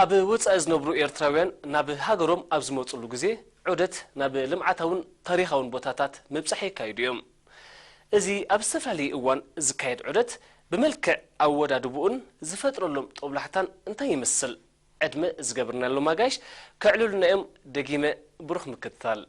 ኣብ ወጻኢ ዝነብሩ ኤርትራውያን ናብ ሃገሮም ኣብ ዝመጹሉ ግዜ ዑደት ናብ ልምዓታውን ታሪኻውን ቦታታት ምብጻሕ የካይዱ እዮም። እዚ ኣብ ዝተፈላለየ እዋን ዝካየድ ዑደት ብመልክዕ ኣወዳድብኡን ዝፈጥረሎም ጦብላሕታን እንታይ ይመስል? ዕድመ ዝገብርናሎም ኣጋይሽ ከዕልሉና እዮም። ደጊመ ብሩኽ ምክትታል።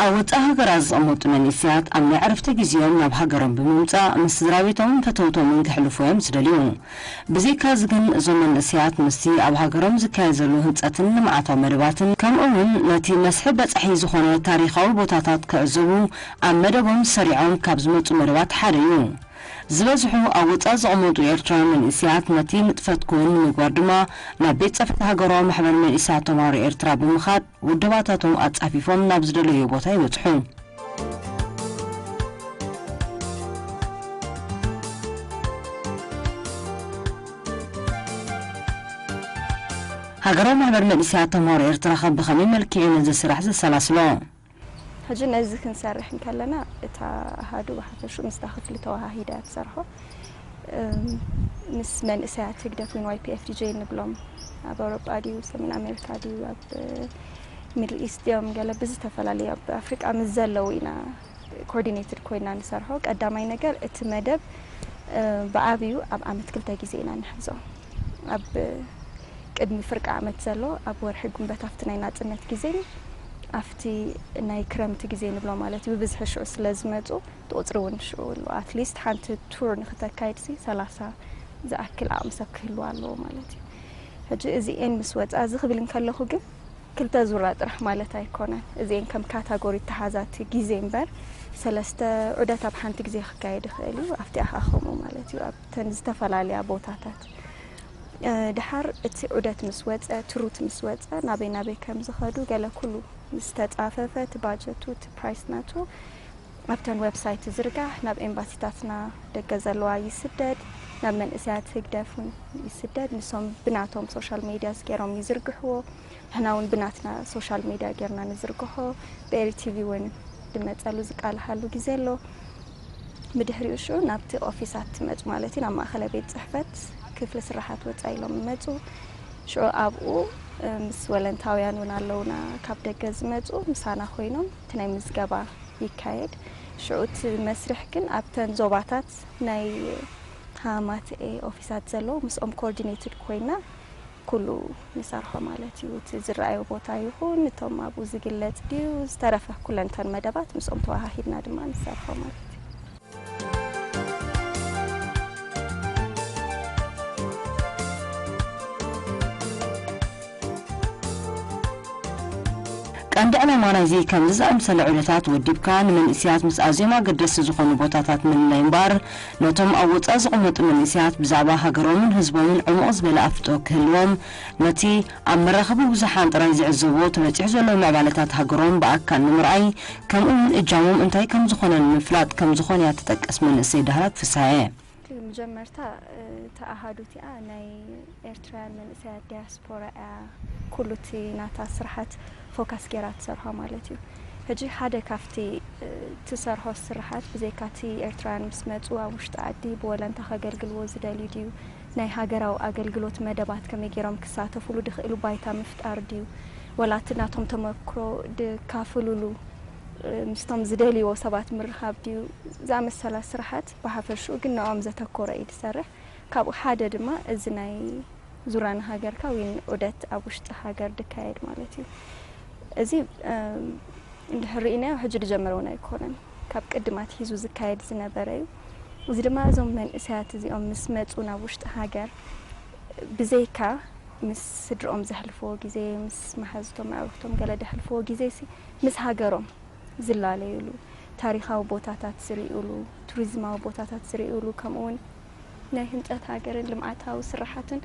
ኣብ ወጻኢ ሃገራት ዝቕመጡ መንእሰያት ኣብ ናይ ዕረፍቲ ግዜኦም ናብ ሃገሮም ብምምጻእ ምስ ስድራ ቤቶምን ፈተውቶምን ከሕልፉ እዮም ዝደልዩ። ብዘይካዚ ግን እዞም መንእሰያት ምስቲ ኣብ ሃገሮም ዝካየድ ዘሎ ህንጸትን ልምዓታዊ መደባትን ከምኡ እውን ነቲ መስሕብ በጻሒ ዝኾነ ታሪኻዊ ቦታታት ክዕዘቡ ኣብ መደቦም ሰሪዖም ካብ ዝመጹ መደባት ሓደ እዩ። ዝበዝሑ ኣብ ወጻኢ ዝቕመጡ ኤርትራውያን መንእሰያት ነቲ ንጥፈት ክውን ንምግባር ድማ ናብ ቤት ጽሕፈት ሃገራዊ ማሕበር መንእሰያት ተምሃሮ ኤርትራ ብምኻድ ውድባታቶም ኣጻፊፎም ናብ ዝደለዮ ቦታ ይበጽሑ። ሃገራዊ ማሕበር መንእሰያት ተምሃሮ ኤርትራ ከ ብኸመይ መልክዕ እዩ ነዚ ስራሕ ዘሰላስሎ? ሕጂ ነዚ ክንሰርሕ እንከለና እታ ኣሃዱ ብሓፈሽኡ ምስታ ክፍሊ ተወሃሂዳ እያ ትሰርሖ። እም፣ ምስ መንእሰያት ህግደፍ ወይ ዋይ ፒ ኤፍ ዲ ጄ ንብሎም ኣብ ኣውሮጳ ድዩ፣ ሰሜን ኣሜሪካ ድዩ፣ ኣብ ሚድል ኢስት ድዮም፣ ገለ ብዝተፈላለዩ ኣብ ኣፍሪቃ ምስ ዘለዉ ኢና ኮኦርዲኔትድ ኮይና ንሰርሖ። ቀዳማይ ነገር እቲ መደብ፣ እ፣ ብዓብዩ ኣብ ዓመት ክልተ ግዜ ኢና ንሕዞ። ኣብ ቅድሚ ፍርቂ ዓመት ዘሎ ኣብ ወርሒ ጉንበት ኣብቲ ናይ ናጽነት ግዜን ኣብቲ ናይ ክረምቲ ግዜ ንብሎ ማለት እዩ። ብብዝሒ ሽዑ ስለ ዝመጹ እቲ ቁጽሪ እውን ሽዑ ኣሎ። ኣትሊስት ሓንቲ ቱር ንክተካይድ ሲ ሰላሳ ዝኣክል ዓቕሚ ሰብ ክህልዋ ኣለዎ ማለት እዩ። ሕጂ እዚኤን ምስ ወጻ እዚ ክብል እንከለኹ ግን ክልተ ዙራ ጥራሕ ማለት ኣይኮነን። እዚኤን ከም ካታጎሪ ተሓዛቲ ግዜ እምበር ሰለስተ ዑደት ኣብ ሓንቲ ግዜ ክካየድ ይኽእል እዩ። ኣብቲኣ ከኣ ከምኡ ማለት እዩ። ኣብተን ዝተፈላለያ ቦታታት፣ እ፣ ድሓር እቲ ዑደት ምስ ወጸ፣ ትሩት ምስ ወጸ፣ ናበይ ናበይ ከም ዝኸዱ ገለ ኩሉ ምስ ተጻፈፈ፣ እቲ ባጀቱ፣ እቲ ፕራይስ ናቱ ኣብተን ዌብሳይት ዝርጋሕ፣ ናብ ኤምባሲታትና ደገ ዘለዋ ይስደድ፣ ናብ መንእሰያት ህግደፍ እውን ይስደድ። ንሶም ብናቶም ሶሻል ሜድያስ ገይሮም ይዝርግሕዎ። ንሕና እውን ብናትና ሶሻል ሜድያ ጌርና ንዝርግሖ፣ ብኤሪ ቲ ቪ እውን ድመጸሉ ዝቃልሓሉ ግዜ ኣሎ። ብድሕሪኡ ሽዑ ናብቲ ኦፊሳት ትመጹ ማለት እዩ፣ ናብ ማእኸላይ ቤት ጽሕፈት ክፍሊ ስራሓት ወጻኢ ኢሎም ይመጹ። ሽዑ ኣብኡ፣ እ፣ ምስ ወለንታውያን እውን ኣለውና ካብ ደገ ዝመጹ፣ ምሳና ኮይኖም እቲ ናይ ምዝገባ ይካየድ። ሽዑ እቲ መስርሕ ግን ኣብተን ዞባታት ናይ ሃማትኤ ኦፊሳት ዘለዉ ምስኦም ኮኦርዲኔትድ ኮይና ኩሉ ንሰርሖ ማለት እዩ። እቲ ዝረኣዮ ቦታ ይኹን እቶም ኣብኡ ዝግለጽ ድዩ ዝተረፈ ኩለንተን መደባት ምስኦም ተወሃሂድና ድማ ንሰርሖ ማለት እዩ። ቀንዲ ዕላማ ናይዚ ከምዚ ዝኣምሰለ ዑደታት ወዲብካ ንመንእሰያት ምስ ኣዝዮም ኣገደስቲ ዝኾኑ ቦታታት ምልላይ እምበኣር፣ ነቶም ኣብ ወጻኢ ዝቕመጡ መንእሰያት ብዛዕባ ሃገሮምን ህዝቦምን ዕሙቕ ዝበለ ኣፍልጦ ክህልዎም፣ ነቲ ኣብ መራኸቢ ብዙሓን ጥራይ ዝዕዘብዎ ተበጺሑ ዘሎ ምዕባለታት ሃገሮም ብኣካል ንምርኣይ፣ ከምኡ እውን እጃሞም እንታይ ከም ዝኾነ ንምፍላጥ ከም ዝኾነ እያ ትጠቅስ መንእሰይ ዳህላክ ፍስሃየ። መጀመርታ፣ እ፣ እታ ኣሃዱ እቲኣ ናይ ኤርትራውያን መንእሰያት ዲያስፖራ እያ ኩሉ እቲ ናታ ስራሓት ፎካስ ገይራ ትሰርሖ ማለት እዩ። ሕጂ ሓደ ካብቲ፣ እ፣ ትሰርሖ ስራሓት ብዘይካ እቲ ኤርትራውያን ምስ መጹ ኣብ ውሽጢ ዓዲ ብወለንታ ከገልግልዎ ዝደልዩ ድዩ፣ ናይ ሃገራዊ ኣገልግሎት መደባት ከመይ ገይሮም ክሳተፉሉ ድኽእሉ ባይታ ምፍጣር ድዩ፣ ወላ እቲ ናቶም ተመክሮ ድካፍሉሉ፣ እ፣ ምስቶም ዝደልይዎ ሰባት ምርኻብ ድዩ፣ ዝኣመሰላ ስራሓት ብሓፈሽኡ ግን ንዕኦም ዘተኮረ እዩ ዝሰርሕ። ካብኡ ሓደ ድማ እዚ ናይ ዙራ ንሃገርካ ወይ ዑደት ኣብ ውሽጢ ሃገር ድካየድ ማለት እዩ። እዚ፣ እም፣ እንድሕር ርኢናዮ ሕጂ ዝጀመረ እውን ኣይኮነን። ካብ ቅድም ኣትሒዙ ዝካየድ ዝነበረ እዩ። እዚ ድማ እዞም መንእሰያት እዚኦም ምስ መጹ ናብ ውሽጢ ሃገር ብዘይካ ምስ ስድርኦም ዘሕልፍዎ ግዜ፣ ምስ መሓዙቶም ኣዕሩኽቶም ገለ ዘሕልፍዎ ግዜ ሲ ምስ ሃገሮም ዝላለዩሉ፣ ታሪኻዊ ቦታታት ዝርእዩሉ፣ ቱሪዝማዊ ቦታታት ዝርእዩሉ፣ ከምኡ እውን ናይ ህንጸት ሃገርን ልምዓታዊ ስራሓትን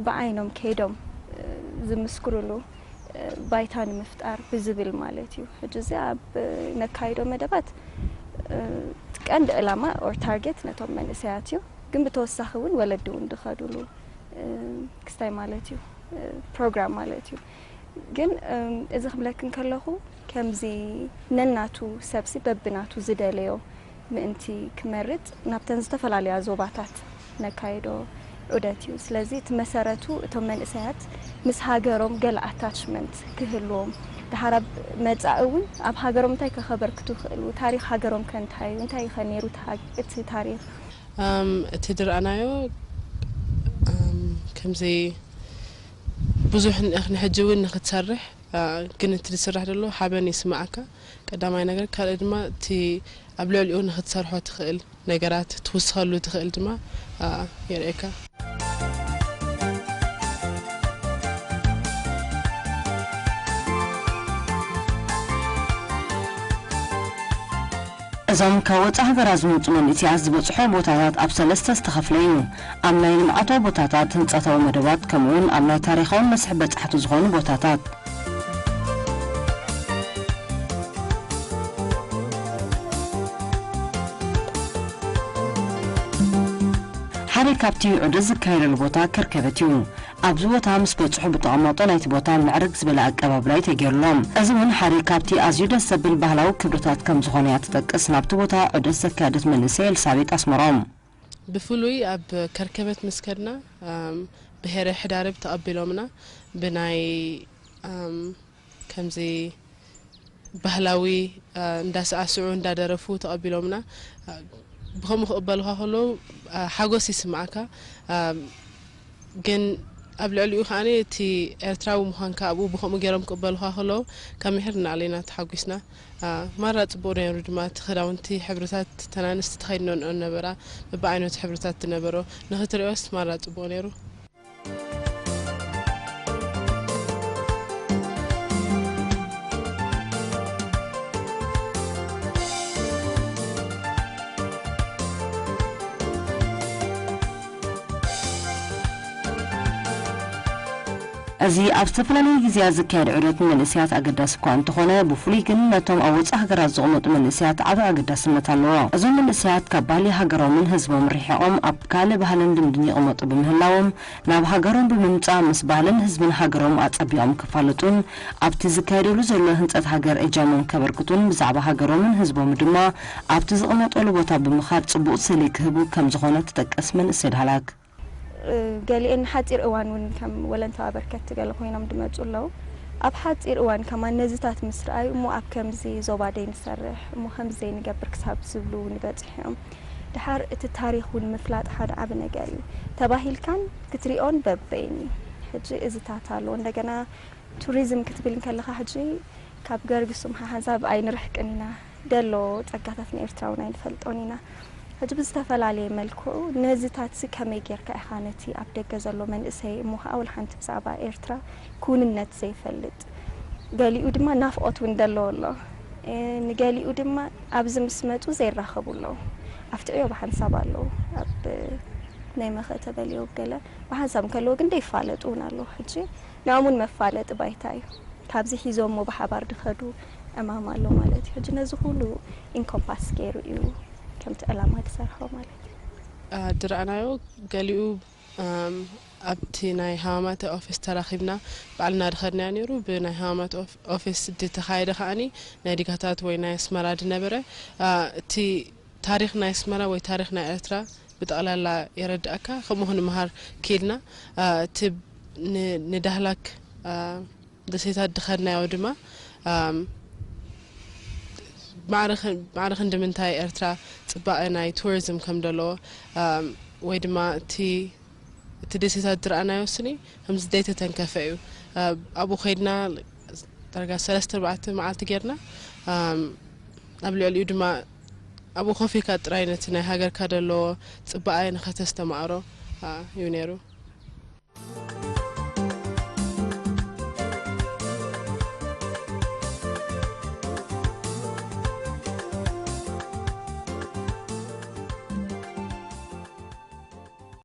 ብዓይኖም ከይዶም፣ እ፣ ዝምስክሩሉ፣ እ፣ ባይታ ንምፍጣር ብዝብል ማለት እዩ። ሕጂ እዚ ኣብ ነካይዶ መደባት፣ እ፣ ቀንዲ ዕላማ ኦር ታርጌት ነቶም መንእሰያት እዩ። ግን ብተወሳኺ እውን ወለዲ እውን ዝኸዱሉ፣ እ፣ ክስታይ ማለት እዩ፣ እ፣ ፕሮግራም ማለት እዩ። ግን፣ እም፣ እዚ ክብለክን ከለኹ ከምዚ ነናቱ ሰብሲ በብናቱ ዝደለዮ ምእንቲ ክመርጽ ናብተን ዝተፈላለያ ዞባታት ነካይዶ ዑደት እዩ። ስለዚ እቲ መሰረቱ እቶም መንእሰያት ምስ ሃገሮም ገለ ኣታችመንት ክህልዎም፣ ደሓር ኣብ መጻኢ እውን ኣብ ሃገሮም እንታይ ከከበርክቱ ይኽእሉ፣ ታሪኽ ሃገሮም ከ እንታይ እዩ፣ እንታይ እዩ ከ ነይሩ እቲ ሃግ-፣ እቲ ታሪኽ? ኣም፣ እቲ ዝረኣናዮ፣ ኣም፣ ከምዚ ብዙሕ ን-፣ ንሕጂ እውን ንክትሰርሕ፣ ኣ፣ ግን እቲ ዝስራሕ ዘሎ ሓበን ይስምዓካ፣ ቀዳማይ ነገር። ካልእ ድማ እቲ ኣብ ልዕሊኡ ንክትሰርሖ ትኽእል ነገራት፣ ትውስኸሉ ትኽእል ድማ፣ ኣ፣ የርእየካ። እዞም ካብ ወጻኢ ሃገራት ዝመጹ መንእሰያት ዝበጽሖ ቦታታት ኣብ ሰለስተ ዝተኸፍለ እዩ። ኣብ ናይ ልምዓታዊ ቦታታት፣ ህንጸታዊ መደባት፣ ከምኡውን ኣብ ናይ ታሪኻውን መስሕብ በጻሕቲ ዝኾኑ ቦታታት። ሓደ ካብቲ ዑደት ዝካየደሉ ቦታ ከርከበት እዩ። ኣብዚ ቦታ ምስ በጽሑ ብተቐማጦ ናይቲ ቦታ ምዕርግ ዝበለ ኣቀባብላ እዩ ተገይሩሎም። እዚ እውን ሓደ ካብቲ ኣዝዩ ደስ ዘብል ባህላዊ ክብርታት ከም ዝኾነ እያ ትጠቅስ ናብቲ ቦታ ዑደት ዘካየደት መንእሰይ ኤልሳቤጥ ኣስመሮም። ብፍሉይ ኣብ ከርከበት ምስ ከድና፣ ኣም፣ ብሄረ ሕዳርብ ተቐቢሎምና ብናይ፣ ኣም፣ ከምዚ ባህላዊ፣ አ፣ እንዳሳዕስዑ እንዳደረፉ ተቐቢሎምና። አ፣ ብኸምኡ ክቕበሉኻ ከለዉ፣ አ፣ ሓጎስ ይስምዓካ። አ፣ ግን ኣብ ልዕሊኡ ከኣ እቲ ኤርትራዊ ምዃንካ ኣብኡ ብኸምኡ ገይሮም ክቕበሉኻ ከለዉ ካብ ምሒር ንላዕሊ ኢና ተሓጒስና። አ፣ ማራ ጽቡቕ ነይሩ ድማ እቲ ክዳውንቲ ሕብርታት እተን ኣንስቲ ተኸዲነንኦ ነበራ፣ በብዓይነቱ ሕብርታት ዝነበሮ ንኽትሪኦስ ማራ ጽቡቕ ነይሩ። እዚ ኣብ ዝተፈላለዩ ግዜያት ዝካየድ ዑደት ንመንእሰያት ኣገዳሲ እኳ እንተኾነ፣ ብፍሉይ ግን ነቶም ኣብ ወጻኢ ሃገራት ዝቕመጡ መንእሰያት ዓቢ ኣገዳስነት ኣለዎ። እዞም መንእሰያት ካብ ባህሊ ሃገሮምን ህዝቦምን ርሒቖም ኣብ ካልእ ባህልን ልምድን ይቕመጡ ብምህላዎም፣ ናብ ሃገሮም ብምምጻእ ምስ ባህልን ህዝብን ሃገሮም ኣጸቢቖም ክፋለጡን ኣብቲ ዝካየደሉ ዘሎ ህንጸት ሃገር እጃሞም ከበርክቱን ብዛዕባ ሃገሮምን ህዝቦምን ድማ ኣብቲ ዝቕመጠሉ ቦታ ብምኻድ ጽቡቕ ስእሊ ክህቡ ከም ዝኾነ ትጠቅስ መንእሰይ ዳህላክ። እ፣ ገሊኤን ንሓጺር እዋን እውን ከም ወለንታዊ ኣበርከቲ ገለ ኮይኖም ዝመጹ ኣለዉ። ኣብ ሓጺር እዋን ከማን ነዚታት ምስ ረኣዩ፣ እሞ ኣብ ከምዚ ዞባ ደይ ንሰርሕ፣ እሞ ከምዚ ደይ ንገብር ክሳብ ዝብሉ እውን ይበጽሑ እዮም። ደሓር እቲ ታሪኽ እውን ምፍላጥ ሓደ ዓቢ ነገር እዩ። ተባሂልካን ክትሪኦን በበይን እዩ። ሕጂ እዚታት ኣሎ። እንደገና ቱሪዝም ክትብል እንከለኻ ሕጂ ካብ ገርግሱም ሓሓንሳብ ኣይንርሕቅን ኢና። ደሎ ጸጋታት ንኤርትራ እውን ኣይንፈልጦን ኢና። ሕጂ ብዝተፈላለየ መልክዑ ነዚታትሲ ከመይ ጌርካ ኢኻ ነቲ ኣብ ደገ ዘሎ መንእሰይ እሞ ኸኣ ወላ ሓንቲ ብዛዕባ ኤርትራ ክውንነት ዘይፈልጥ፣ ገሊኡ ድማ ናፍቖት እውን ደለዎ ኣሎ። እ፣ ንገሊኡ ድማ ኣብዚ ምስ መጹ ዘይራኸቡ ኣለዉ። ኣፍትዕዮ ብሓንሳብ ኣለዉ። ኣብ ናይ መኸተ በልዮ ገለ ብሓንሳብ እንከለዉ ግን ደይፋለጡ እውን ኣለዉ። ሕጂ ንዕኦም እውን መፋለጢ ባይታ እዩ። ካብዚ ሒዞሞ ብሓባር ድኸዱ ዕማም ኣሎ ማለት እዩ። ሕጂ ነዚ ኩሉ ኢንኮምፓስ ገይሩ እዩ ከምቲ ዕላማ ዝሰርሖ ማለት እዩ። አ፣ ድረኣናዮ ገሊኡ፣ ኣም፣ ኣብቲ ናይ ሃማማተ ኦፊስ ተራኺብና ባዕልና ድኸድናዮ ነይሩ። ብናይ ሃማማተ ኦፍ-፣ ኦፊስ ድተኻየደ ከኣኒ ናይ ዲጋታት ወይ ናይ ኣስመራ ድነበረ፣ አ፣ እቲ ታሪኽ ናይ ኣስመራ ወይ ታሪኽ ናይ ኤርትራ ብጠቕላላ የረድኣካ። ከምኡ ክንምሃር ክኢልና፣ አ፣ እቲ ን-፣ ንዳህላክ፣ አ፣ ደሴታት ድኸድናዮ ድማ፣ ኣም፣ ማዕረ ኸ-፣ ማዕረ ክንዲ ምንታይ ኤርትራ ጽባቐ ናይ ቱሪዝም ከም ደለዎ፣ ኣም፣ ወይ ድማ እቲ፣ እቲ ደሴታት ዝረኣናዮ ስኒ ከምዚ ዘይተተንከፈ እዩ። ኣብ-፣ ኣብኡ ከይድና ዳርጋ ሰለስተ ኣርባዕተ መዓልቲ ጌርና፣ ኣም፣ ኣብ ልዕሊኡ ድማ ኣብኡ ኮፍ ኢልካ ጥራይ ነቲ ናይ ሃገርካ ደለዎ ጽባቐ ንኸተስተማቕሮ፣ ኣ፣ እዩ ነይሩ።